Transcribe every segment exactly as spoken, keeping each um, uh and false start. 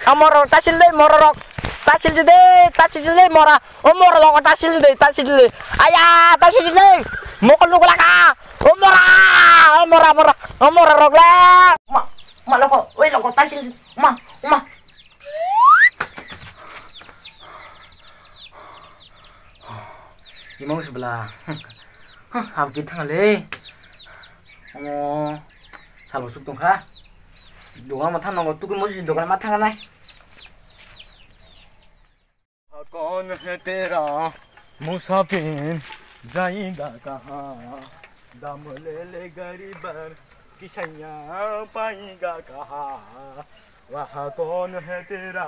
Amorok tasil de, mororok. Tasil de, tasil de, mora. O mora logo tasil de, tasil de. Aya, tasil de. Mokol nukla ka. O mora, o mora, mora. O mora rok le. Ma, ma logo, oi logo tasil. Ma, ma. Imang sibla. Ham kit thang le. Omo salo suk tong kha. Dogan ma thang nango, tukun mo si dogan ma thang nai. कौन है तेरा मुसाफिर जाएगा कहाँ? दाम ले ले गरीबन की सैया पाएगा कहाँ? वहाँ कौन है तेरा?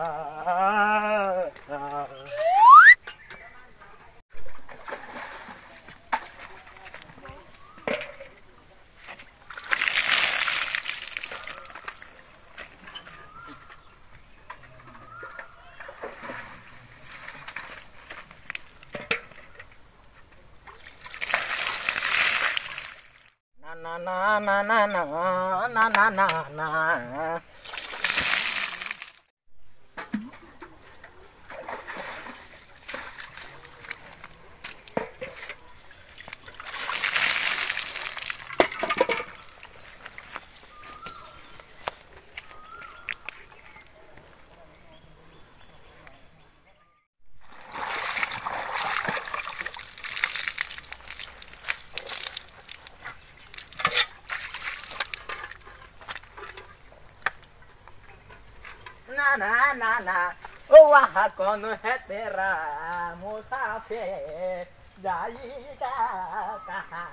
Na, na, na. Na, na, na, na. ओ वहाँ कौन है तेरा मुसाफिर जाएगा कहाँ?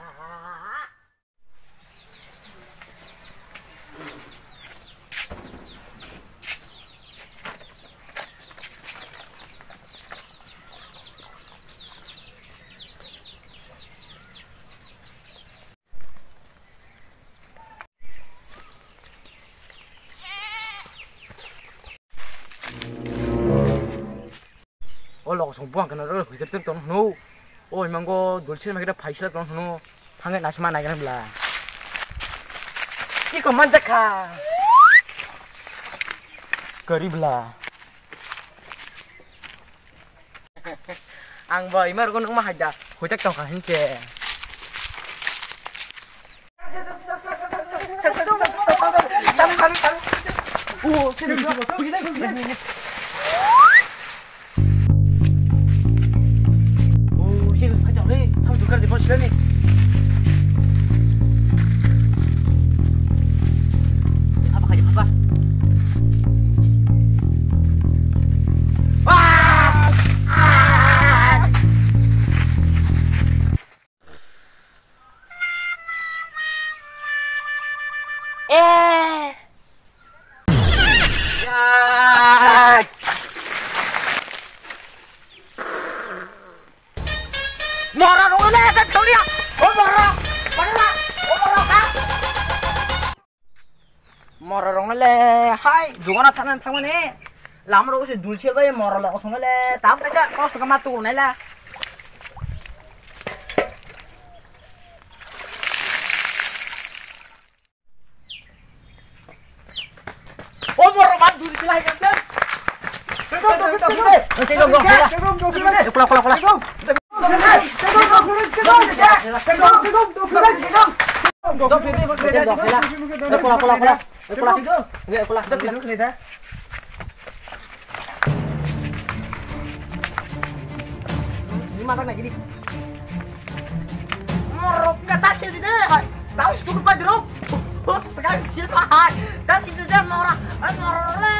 O logo song buang kana ro hujak tuk tong hnu. O imango dulse ma kita phaisla tong hnu. Thangai nasma nai kana bla. Iko manjakha. Kari bla. Ang bo imar ko nung ma haja. Hujak tong kha hinche. Eh. Mora rong le ta tholiya. O mora. Mora. O mora ka. Mora rong le hai dugana thana thangmani. Lam ro se dul sel bai mora lo song le. Tam ta ka kos ka matu nai la. O borok ma duri khlai kha khe. Kola, kola, kola. Kola, kola, kola. Kola. Kola. Ni mata na gini. Morok ka ta sil de. Hai. Tau sul pa dro. Sekarang sil pa hai. Ta sil de mora. Ai mora le.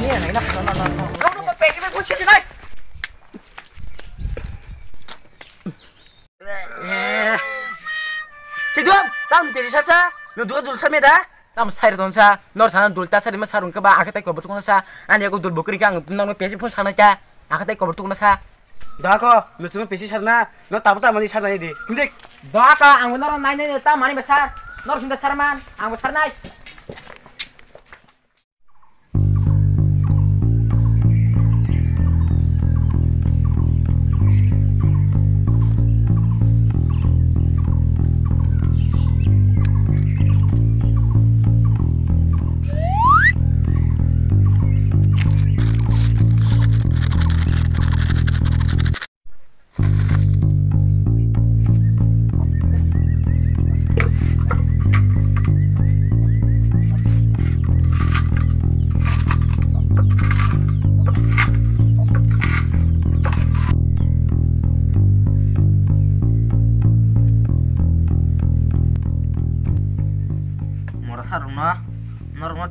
Ini ya, enak. No, no, no, no. Kau nak pakai ke pun sih naik. Chidom, tang tiri sarsa, no duka dul sarme da. Tam sai ron sa, nor sana dul ta sari ma sarung ke ba, ake tai kobor tukuna sa, ani aku dul bukri kang, nor me pesi phone sana cha, ake tai kobor tukuna sa. Da ko, no chuma pesi sarna, no tabu ta mani sarna ni di. Kundik. Da ka, ang nor nai nai ta mani ba sar, nor sinda sarman, ang ba sarnai.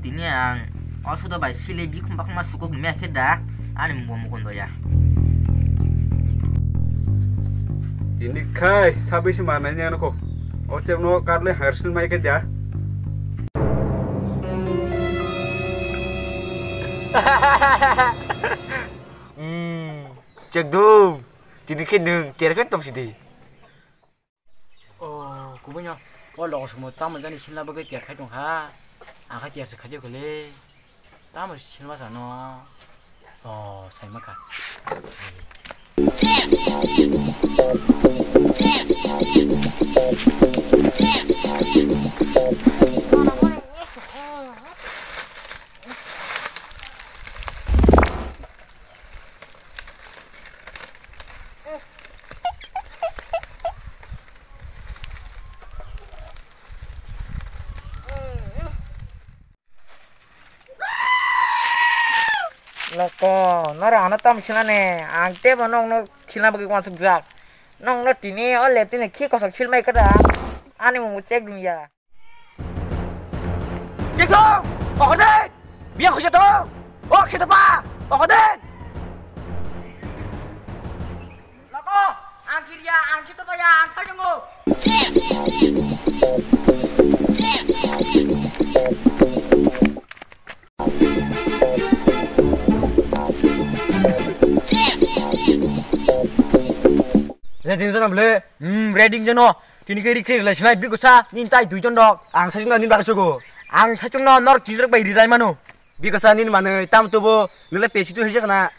Tini ang o suda bai sili bikhum bakhuma sukuk mia khe da ani mukon doya. Tini khai sabai se manai ni ano kok. O chep no kar le har sin mai khe da. Hmm, chek dum. Tini khe nung ter khe tong sidi. Oh, kubui no. O logo sumo tamo jani silna bagwi tiyar khai tong kha. Ang kha tiyar se khai khe le. Tamo silma sa no. Oh, sai ma kha. Loko, noro ano tam silane, ang tebo nokno silna bagwi uansukjak. Nokno tini o lep tini khi kosok silmai kada, ani mung chek dum ya. Chekdom! Ohodin! Biya khuja to! O kheta pa! Ohodin! Lako! Ang kiriya, ang kheta pa ya, ang thajongo! Ready jana bole? Hmm, ready jano. Tini khe rikhe rilai sinai bikosa, nini tai duijon rok. Ang saichung nini bagwi sugo. Ang saichung no nor tini rok bai rilai mano. Bikosa nini manwi tam tubo, nile pesi tu hijak na.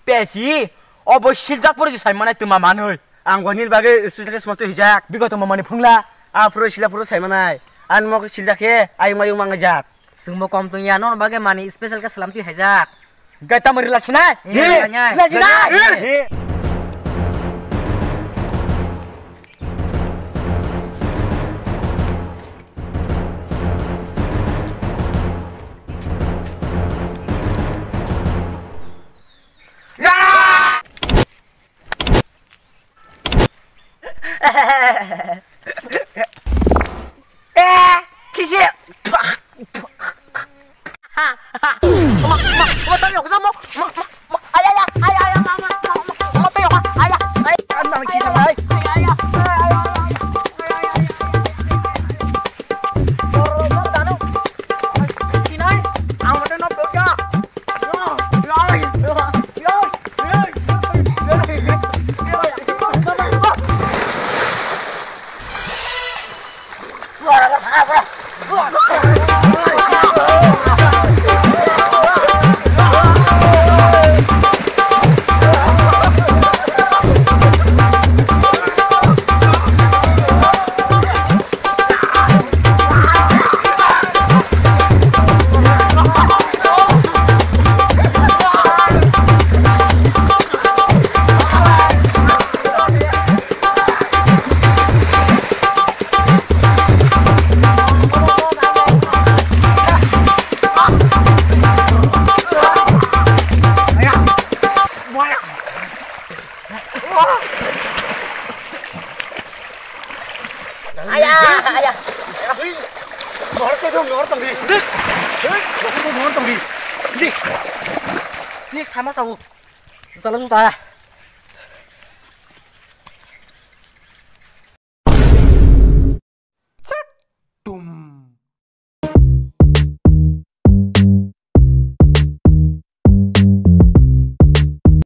Pesi? Obo siljak pore sai manai tuma manwi. Ang bo nini bagwi special case mosto hijak. Biko tuma mani phungla. A puro sila puro sai manai. An mok siljak he, ayung mayung mangjak. Chwngbo kom tongya, nono bagwi mani special khe swlam twi haijak. Gai tamo rila sinai? He, rila sinai. He. Eh, kisi. Ma, ma, ma, tayo, ma, ma, ma, ma, ay, ay, ay, ma, ma, ma, ma, tayo, ma, ay, ay, ay. Ano ang kisa, ay? Ay, ay, ay, ay, ay, ay. Sinai, ang mata no pokya. Aya, aya. Hei, nohor tong di, nohor tong di. Hei, nohor tong di. Di. Di, sama sabu. Tala juta.